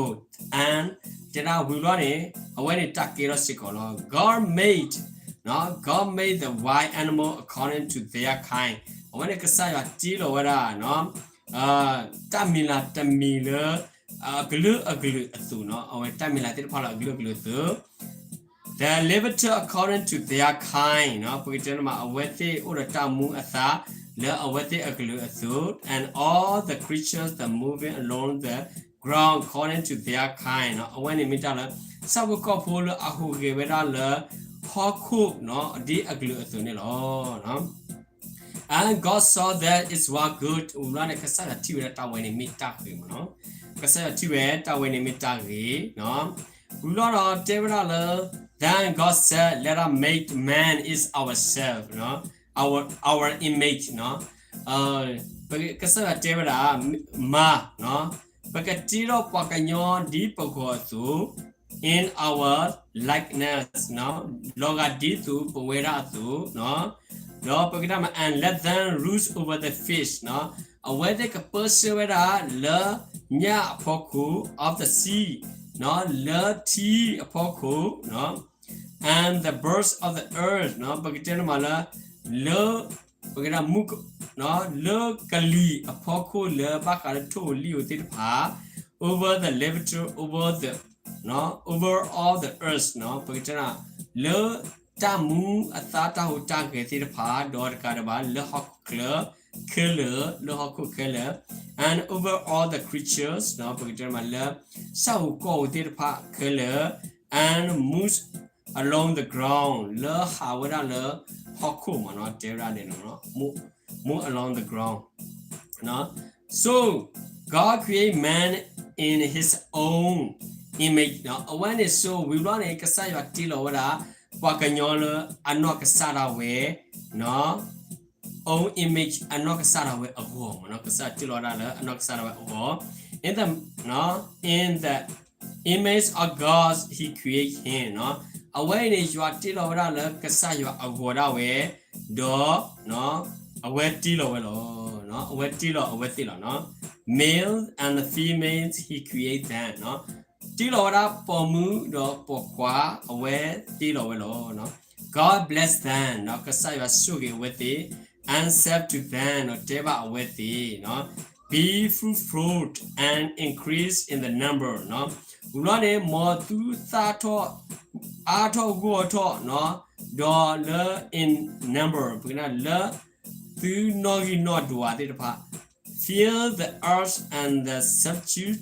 and တဲဒၣ်ဝံၤဘျီန့ၣ် အဝဲန့ၣ်တၢ်ကဲထီၣ်စ့ၢ်ကီးလီၤ God made နီၤ God made the wild animal according to their kind အဝဲန့ၣ်ကစၢ်ယွၤတ့လီၤဝဲဒၣ်နီၤ တၢ်မံၤလၢ်တမံၤလၢ အကလုာ်အကလုာ်အသိးနီၤ အဝဲတၢ်မံၤလၢ်သ့ၣ်တဖၣ်လၢအကလုာ်ကလုာ်အသိး the living creature according to their kind နီၤ ပကတဲန့ၣ်မး အဝဲသ့ၣ်အိၣ်ဒီးတၢ်မူအသါ လၢအဝဲသ့ၣ်အကလုာ်အသိး and all the creatures that moving along the ground according to their kind နီၤ အဝဲန့ၣ်မ့ၢ်တၢ်လၢ ဆၣ်ဖိကီၢ်ဖိလၢအဟူးဂဲၤဝဲဒၣ်လၢ ဟီၣ်ခိၣ်နီၤ ဒ်အကလုာ်အသိးန့ၣ်လီၤ. And God saw that it was good ဝံၤဘျီန့ၣ် ကစၢ်ယွၤထံၣ်ဝဲဒၣ်တၢ်ဝဲန့ၣ်မ့ၢ်တၢ်ဂ့ၤမးနီၤ ကစၢ်ယွၤထံၣ်ဝဲတၢ်ဝဲန့ၣ်မ့ၢ်တၢ်ဂ့ၤနီၤ ဝံၤဘျီဒီးတဲဝဲဒၣ်လၢ Then God said, Let us make man in ourselves, our, our image နီၤ ကစၢ်ယွၤတဲဝဲဒၣ် မၤ ပကတ့ထီၣ်ပှၤကညီဒ်ပဂီၢ်အသိး in our likeness လီၤဂာ်ဒ်သိးပဝဲဒၣ်အသိး ဒီးပကတဲမး and let them rule over the fish နီၤ အဝဲသ့ၣ်ကပၢဆှၢဝဲဒၣ်လၢညၣ်အဖီခိၣ် of the sea နီၤ လၢထံအဖီခိၣ် and the birds of the earth နီၤ ပကတဲန့ၣ်မးလၢ လၢ ပကတဲမူ လၢကလံၤအဖီခိၣ်လၢဘၣ်ဃးလၢထိၣ်ဧိၤလံၣ်ဧိၤသ့ၣ်တဖၣ် over the living creature over the over all the earth နီၤ ပကတဲ လၢတၢ်မူအသါတၢ်ဟူးတၢ်ဂဲၤသ့ၣ်တဖၣ် ဒီးတကးဒံးဘၣ် လၢဟီၣ်ခိၣ်ချၢ ခဲလၢာ် လၢဟီၣ်ခိၣ်ခဲလၢာ် and over all the creatures နီၤ ပကတဲမးလၢ ဆၣ်ဧိၤကီၢ်ဧိၤသ့ၣ်တဖၣ်ခဲလၢာ် and moves along the ground လၢဟးဝဲဒၣ်လၢဟီၣ်ခိၣ်မးနီၤ တဲဝဲဒၣ်န့ၣ်လီၤ move along the ground နီၤ so God create man in his own image နီၤ အဝဲန့ၣ် so ဝံၤဘျီန့ၣ် ကစၢ်ယွၤတ့လီၤဝဲဒၣ် ပှၤကညီလၢအနီၢ်ကစၢ်ဒၣ်ဝဲ own image အနီၢ်ကစၢ်ဒၣ်ဝဲအဂီၢ်မးနီၤ ကစၢ်ယွၤတ့လီၤဝဲဒၣ်လၢအနီၢ်ကစၢ်ဒၣ်ဝဲအဂီၢ် in the နီၤ in the image of God he create him နီၤ အဝဲအံၤန့ၣ် ယွၤတ့လီၤဝဲဒၣ်လၢကစၢ်ယွၤအဂီၢ်ဒၣ်ဝဲ ဒီး အဝဲတ့လီၤဝဲလီၤ အဝဲတ့လီၤအဝဲသ့ၣ်လီၤနီၤ male and female he create them နီၤ တ့လီၤဝဲဒၣ်ပိာ်မုၣ်ဒီးပိာ်ခွါ အဝဲတ့လီၤဝဲလီၤ God bless them နီၤ ကစၢ်ယွၤဆိၣ်ဂ့ၤအဝဲသ့ၣ် and said to them နီၤ တဲဘၣ်အဝဲသ့ၣ် be fruitful and increase in the number နီၤ ဝံၤဘျီန့ၣ် မ်သုသၣ်ထီၣ် အါထီၣ်ဂီၢ်ထီၣ် ဒီးလၢ in number ပကတဲလၢ သုနီၣ်ဂံၢ်နီၣ်ဒွးသ့ၣ်တဖၣ် fill the earth and the subdue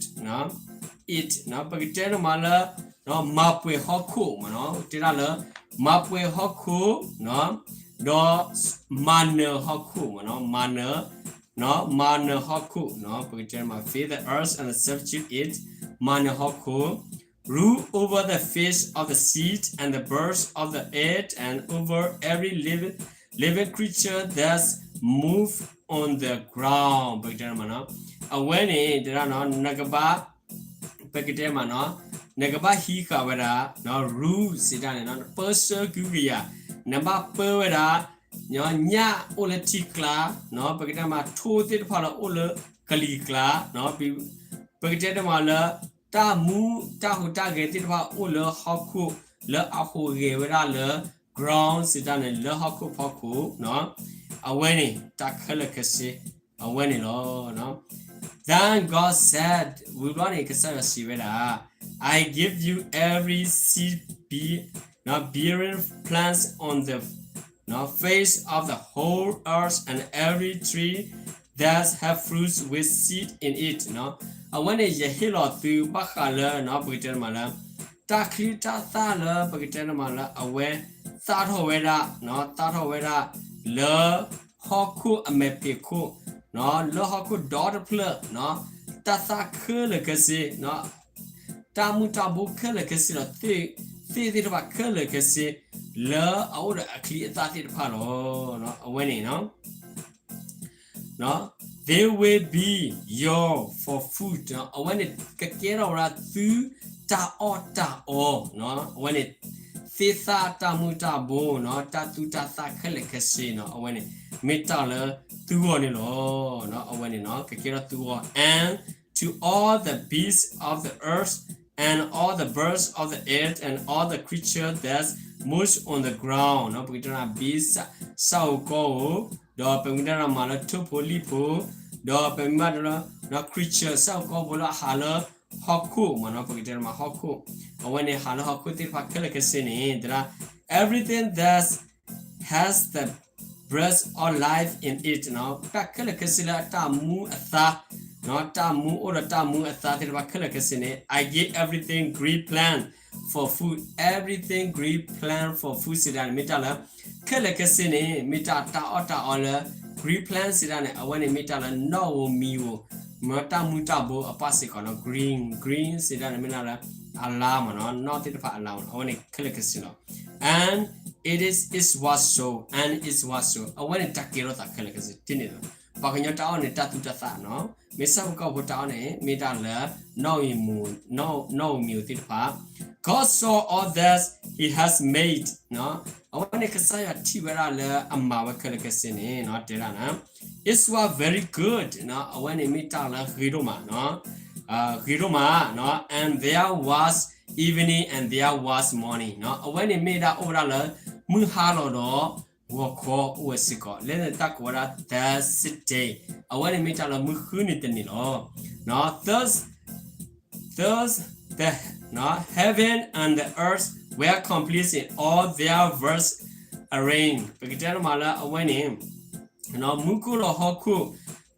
it နီၤ ပကတဲန့ၣ်မးလၢ မၤပှဲၤဟီၣ်ခိၣ်မးနီၤ တဲဒၣ်လၢ မၤပှဲၤဟီၣ်ခိၣ် ဒီးမၤနၢၤဟီၣ်ခိၣ်မးနီၤ မၤနၢၤ မၤနၢၤဟီၣ်ခိၣ်နီၤ ပကတဲန့ၣ်မး fill the earth and subdue it မၤနၢၤဟီၣ်ခိၣ် rule over the fish of the sea and the birds of the air and over every living, living creature that move on the ground ပကတဲန့ၣ်မးနီၤ အဝဲန့ၣ် တဲဒၣ်နီၤ နကဘၣ် ပကတဲမးနီၤ နကဘၣ်ဟံးဃာ်ဝဲဒၣ် rule စံးတၢ်န့ၣ်နီၤ ပၢဆှၢကဟုကယာ် နဘၣ်ပၢဝဲဒၣ် ညၣ်အိၣ်လၢထံကျါ, ပကတဲမးထိသ့ၣ်တဖၣ်လၢအိၣ်လၢကလံၤကျါ, ပကတဲတမးလၢ တၢ်မူတၢ်ဟူးတၢ်ဂဲၤသ့ၣ်တဖၣ်အိၣ်လၢဟီၣ်ခိၣ် လၢအဟူးဂဲၤဝဲဒၣ်လၢ ground စံးတၢ်န့ၣ် လၢဟီၣ်ခိၣ်ဖီခိၣ်, အဝဲန့ၣ်တၢ်ခဲလၢာ်ခဲဆ့ အဝဲန့ၣ်လီၤ. Then God said, ဝံၤဘျီန့ၣ် ကစၢ်ယွၤစံးဝဲဒၣ်, I give you every seed be, bearing plants on the face of the whole earth and every tree that have fruits with seed in it. အဝဲန့ၣ် ယဟ့ၣ်လီၤသုဘၣ်ဃးလၢ ပကတဲတမးလၢ တၢ်ချံတၢ်သၣ်လၢပကတဲတမးလၢအဝဲ သၣ်ထီၣ်ဝဲဒၣ်, သၣ်ထီၣ်ဝဲဒၣ် လၢဟီၣ်ခိၣ်အမဲာ်ဖံးခိၣ်, လၢဟီၣ်ခိၣ်ဒီတဖျၢၣ်, တၢ်သၣ်ခဲလၢာ်ခဲဆ့, တၢ်မုၢ်တၢ်ဘိခဲလၢာ်ခဲဆ့ဒီး သ့ၣ်သ့ၣ်တဖၣ်ခဲလၢာ်ခဲဆ့ လၢအအိၣ်ဒီးအချံအသၣ်သ့ၣ်တဖၣ်လီၤ. အဝဲန့ၣ် they will be your for food. အဝဲန့ၣ်ကကဲထီၣ်ဝဲဒၣ်သုတၢ်အီၣ်တၢ်အီ, အဝဲန့ၣ် သ့ၣ်သၣ်တၢ်မုၢ်တၢ်ဘိ, တၢ်သူတၢ်သၣ်ခဲလၢာ်ခဲဆ့န့ၣ် အဝဲန့ၣ် မ့ၢ်တၢ်လၢသုဂီၢ်န့ၣ်လီၤ. အဝဲန့ၣ် ကကဲထီၣ်သုဂီၢ် and to all the beasts of the earth and all the birds of the air and all the creatures that move on the ground. ပကတဲ beast ဆၣ်ဧိၤကီဧိၤ, ဒီးပမ့ၢ်တဲမးလၢထိၣ်ဖိလံၣ်ဖိ, ဒီးပမ့ၢ်ဘၣ်တဲလၢ creature ဆၣ်ဧိၤကီဧိၤလၢအဟးလၢ ဟီၣ်ခိၣ်မးန့ၣ် ပကတဲမးဟီၣ်ခိၣ်, အဝဲန့ၣ်ဟးလၢဟီၣ်ခိၣ်သ့ၣ်တဖၣ်ခဲလၢာ်ခဲဆ့န့ၣ် သရၣ် everything that has the breath of life in it န့ၣ် တၢ်ခဲလၢာ်ခဲဆ့လၢအတၢ်မူအသါ, တၢ်မူအိၣ်ဒီးတၢ်မူအသါသ့ၣ်တဖၣ်ခဲလၢာ်ခဲဆ့န့ၣ် I give everything green plant for food, everything green plant for food စံးတၢ်န့ၣ် မ့ၢ်တၢ်လၢ ခဲလၢာ်ခဲဆ့န့ၣ် မ့ၢ်တၢ်တၢ်အီၣ်တၢ်အီလၢ green plant စံးတၢ်န့ၣ် အဝဲန့ၣ်မ့ၢ်တၢ်လၢနီၣ်ဧိၤမံၤဧိၤ, မ့ၢ်တၢ်မူတၢ်ဘိအပၣ်စ့ၢ်ကီးန့ၣ် green, green စံးတၢ်န့ၣ်မ့ၢ်တၢ်လၢ အလါမးန့ၣ် နီၣ်သ့ၣ်တဖၣ်အလါမးန့ၣ် အဝဲန့ၣ်ခဲလၢာ်ခဲဆ့လီၤ. And it is, it was so, and it was so အဝဲန့ၣ်တၢ်ကဲထီၣ်သးခဲလၢာ်ခဲဆ့ ဒ်န့ၣ်လီၤ. ပှၤကညီတၢ်အီၣ်န့ၣ် တၢ်သူတၢ်သၣ်န့ၣ် မ့ၢ်ဆၣ်ဖိကီၢ်ဖိတၢ်အီၣ်န့ၣ် မ့ၢ်တၢ်လၢ နီၣ်ဧိၤမံၤဧိၤသ့ၣ်တဖၣ် God saw all that he has made န့ၣ် အဝဲန့ၣ်ကစၢ်ယွၤထံၣ်ဝဲဒၣ်လၢအမၤဝဲခဲလၢာ်ခဲဆ့န့ၣ် တဲဒၣ်န့ၣ် it was very good န့ၣ် အဝဲန့ၣ်မ့ၢ်တၢ်လၢဂ့ၤဒိၣ်မး ဂ့ၤဒိၣ်မး and there was evening and there was morning န့ၣ် အဝဲန့ၣ်မ့ၢ်ဒၣ်အိၣ်ဝဲဒၣ်လၢ မုၢ်ဟါလီၤဒီး ဂီၤခီအိၣ်ဝဲစ့ၢ်ကီး လၢန့ၣ်တၢ်ကိးဝဲဒၣ် the sixth day အဝဲန့ၣ်မ့ၢ်တၢ်လၢမုၢ်ဃုနံၤတနံၤလီၤ. Thus, thus the heaven and the earth were complete in all their works arranged ပကတဲတမးလၢအဝဲန့ၣ် မူခိၣ်လီၤဟီၣ်ခိၣ်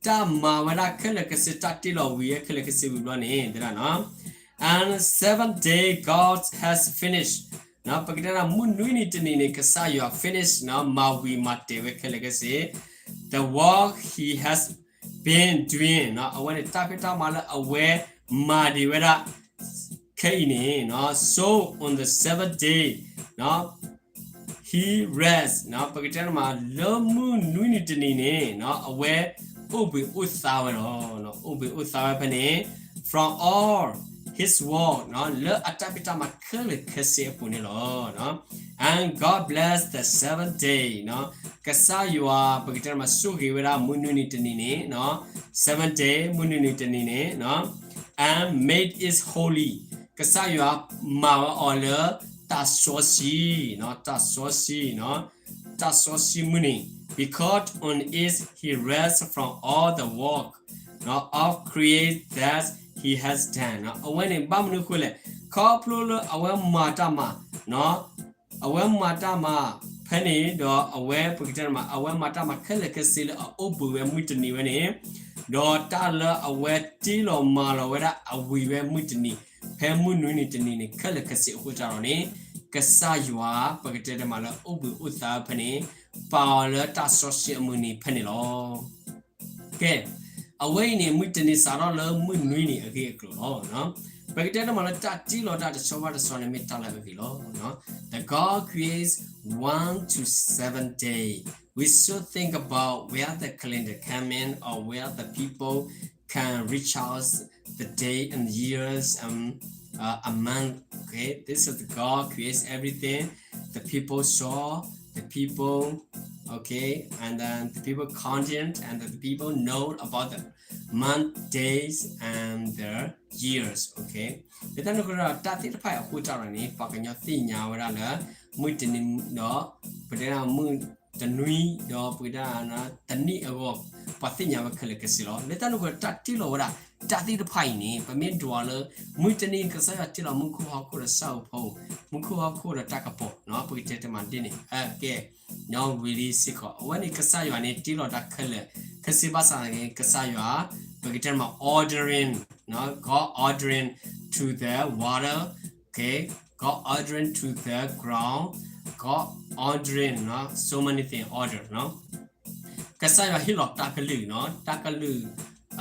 တၢ်မၤဝဲဒၣ်ခဲလၢာ်ခဲဆ့ တၢ်တ့လီၤဝံၤခဲလၢာ်ခဲဆ့ဝံၤဘျီန့ၣ် တဲဒၣ်န့ၣ် and seven day God has finished ပကတဲဒၣ်မုၢ်နွံနံၤတနံၤန့ၣ် ကစၢ်ယွၤ finish မၤဝံၤမၤတဲာ်ဝဲခဲလၢာ်ခဲဆ့ the work he has been doing အဝဲန့ၣ်တၢ်ဖံးတၢ်မၤလၢအဝဲမၤဒံးဝဲဒၣ် ခဲအံၤန့ၣ် so on the seventh day he rest ပကတဲတမး လၢမုၢ်နွံနံၤတနံၤန့ၣ် အဝဲအိၣ်ဘှံးအိၣ်သါဝဲလီၤ. အိၣ်ဘှံးအိၣ်သါဝဲဖဲန့ၣ် from all his work လၢအတၢ်ဖံးတၢ်မၤခဲလၢာ်ခဲဆ့အပူၤန့ၣ်လီၤ. And God blessed the seventh day ကစၢ်ယွၤ ပကတဲတမး ဆိၣ်ဂ့ၤဝဲဒၣ်မုၢ်နွံနံၤတနံၤန့ၣ် seventh day မုၢ်နွံနံၤတနံၤန့ၣ် and made it holy ကစၢ်ယွၤမၤဝဲအီၤလၢတၢ်စီဆှံ, တၢ်စီဆှံ, တၢ်စီဆှံမုၢ်နံၤ because on it he rest from all the work of create that he has done အဝဲန့ၣ်ဘၣ်မနုၤအဃိလဲၣ်, ခီဖျိလၢအဝဲမၤတၢ်မၤ အဝဲမၤတၢ်မၤဖဲန့ၣ်ဒီးအဝဲ ပကတဲတမး အဝဲမၤတၢ်မၤခဲလၢာ်ခဲဆ့လၢအအိၣ်ဘှံးဝဲမုၢ်တနံၤဝဲန့ၣ်, ဒီးတၢ်လၢအဝဲတ့လီၤမၤလီၤဝဲဒၣ်အဝံၤဝဲမုၢ်တနံၤ, ဖဲမုၢ်နွံနံၤတနံၤန့ၣ် ခဲလၢာ်ခဲဆ့အဃိတၢ်ဒီးန့ၣ်, ကစၢ်ယွၤ ပကတဲတမးလၢ အိၣ်ဘှံးအိၣ်သါဖဲန့ၣ်, ပာ်အီၤလၢတၢ်စီဆှံအမုၢ်နံၤဖဲန့ၣ်လီၤ. ကဲ, အဝဲအံၤန့ၣ် မုၢ်တနံၤစးထီၣ်လၢမုၢ်နွံနံၤအဂ့ၢ်အကျိၤလီၤ. ပကတဲတမးလၢတၢ်တ့လီၤတၢ်တဆီဘၣ်တဆီန့ၣ် မ့ၢ်တၢ်လၢအဂ့ၤလီၤ. The God creates one to seven day. We should think about where the calendar came in or where the people can reach out the day and years and uh, a month. Okay, this is the God creates everything. The people saw the people, okay, and then the people continent, and then the people know about the month, days, and the years, okay. လၢတၢ်န့ၣ်အဃိဒီး တၢ်သ့ၣ်တဖၣ်အံၤအဃိတၢ်ဒီးန့ၣ် ပှၤကညီသ့ၣ်ညါဝဲဒၣ်လၢ မုၢ်တနံၤဒီး ပတဲဒၣ်မုၢ်တနွံဒီး ပတဲဒၣ်တနံၣ်အဂီၢ် ပှၤသ့ၣ်ညါဝဲခဲလၢာ်ကစ့လီၤ. လၢတၢ်န့ၣ်အဃိဒီး တၢ်တ့လီၤဝဲဒၣ် တၢ်သ့ၣ်တဖၣ်အံၤန့ၣ် ပမ့ၢ်ဒွးလၢ မုၢ်တနံၤ ကစၢ်ယွၤတ့လီၤမူခိၣ်ဟီၣ်ခိၣ်ဒီးဆၣ်ဧိၤဖီဧိၤ, မူခိၣ်ဟီၣ်ခိၣ်ဒီးတၢ်ကပီၤနီၤ, ပကတဲတမံၤဒ်န့ၣ် ကဲ နီၢ်ဝံၤလံစ့ၢ်ကီး အဝဲန့ၣ်ကစၢ်ယွၤန့ၣ် တ့လီၤတၢ်ခဲလၢာ်, ခဲစ့ဘၣ်ဆၣ်န့ၣ် ကစၢ်ယွၤ ပကတဲမး ordering, God ordering to the water, okay, God ordering to the ground, God ordering, so many things order, ကစၢ်ယွၤဟ့ၣ်လီၤတၢ်ကလုၢ်နီၤ, တၢ်ကလုၢ်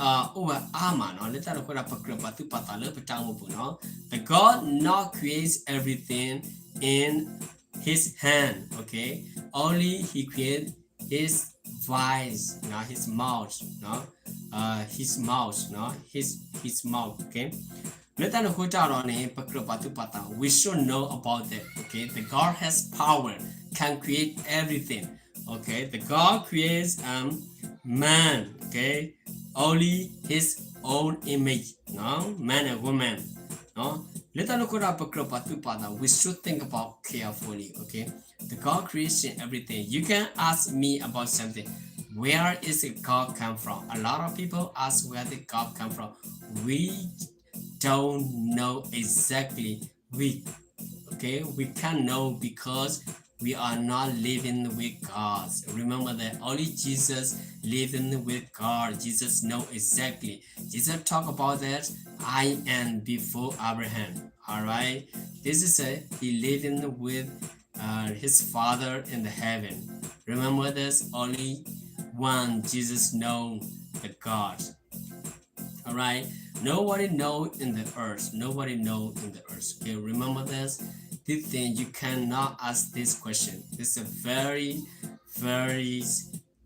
အိၣ်ဝဲအါမးနီၤ, လၢတၢ်န့ၣ်အဃိဒီး ပကြၢးပာ်သူၣ်ပာ်သးလၢပတၢ်အိၣ်မူပူၤနီၤ, the God not creates everything in his hand, okay, only he creates his voice, his mouth, his mouth, his, his mouth, okay. လၢတၢ်န့ၣ်အဃိတၢ်ဒီးန့ၣ် ပကြၢးပာ်သူၣ်ပာ်သး we should know about that, okay. The God has power, can create everything, okay. The God creates, um, man, okay, only his own image, man and woman. လၢတၢ်န့ၣ်အဃိဒီး ပကြၢးပာ်သူၣ်ပာ်သး we should think about carefully, okay. The God creation everything. You can ask me about something. Where is the God come from? A lot of people ask where the God come from. We don't know exactly. We, okay, we can't know because we are not living with God. Remember that only Jesus living with God. Jesus know exactly. Jesus talk about that, I am before Abraham. All right. This is a, he living with uh, his Father in the heaven. Remember this, only one Jesus know the God. All right. Nobody know in the earth. Nobody know in the earth. Okay, remember this. This thing you cannot ask this question. This is a very, very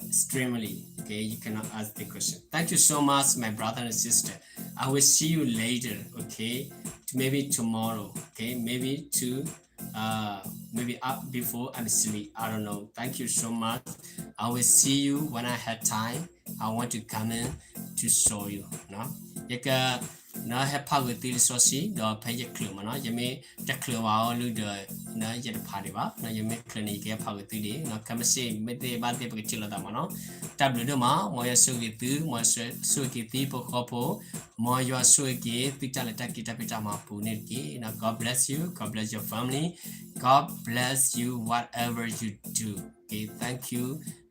extremely. Okay, you cannot ask the question. Thank you so much, my brother and sister. I will see you later. Okay, maybe tomorrow. Okay, maybe to uh, maybe up before I'm sleep. I don't know. Thank you so much. I will see you when I have time. I want to come in to show you. ယက ဟဲဖးဂ့ၤသုလံာ်စီဆှံ ဒီးဖဲယချုးမးနီၤ, ယမ့ၢ်တချုးဘၣ်အီၤလၢဒီး ယတဖးဒံးဘၣ်, ယမ့ၢ်ချုးန့ၣ် ယကဟဲဖးဂ့ၤသုဒံး, ခဲမုၢ်ဆ့ၣ် မ့ၢ်သ့ဘၣ်သ့ ပကထံၣ်လိာ်သးမးနီၤ. တၢ်ဘျုးဒိၣ်မး, မ်ယွၤဆိၣ်ဂ့ၤသု, မ်ယွၤဆိၣ်ဂ့ၤက့ၤသုဟံၣ်ဖိဃီဖိ, မ်ယွၤဆိၣ်ဂ့ၤက့ၤသုတၢ်လဲၤတၢ်က့ၤတၢ်ဖံးတၢ်မၤပူၤန့ၣ်တက့ၢ်. God bless you, God bless your family, God bless you whatever you do. Okay, thank you.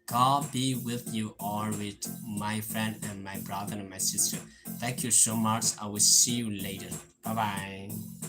God be with you always, my friend and my brother and my sister. Thank you so much. I will see you later. Bye bye.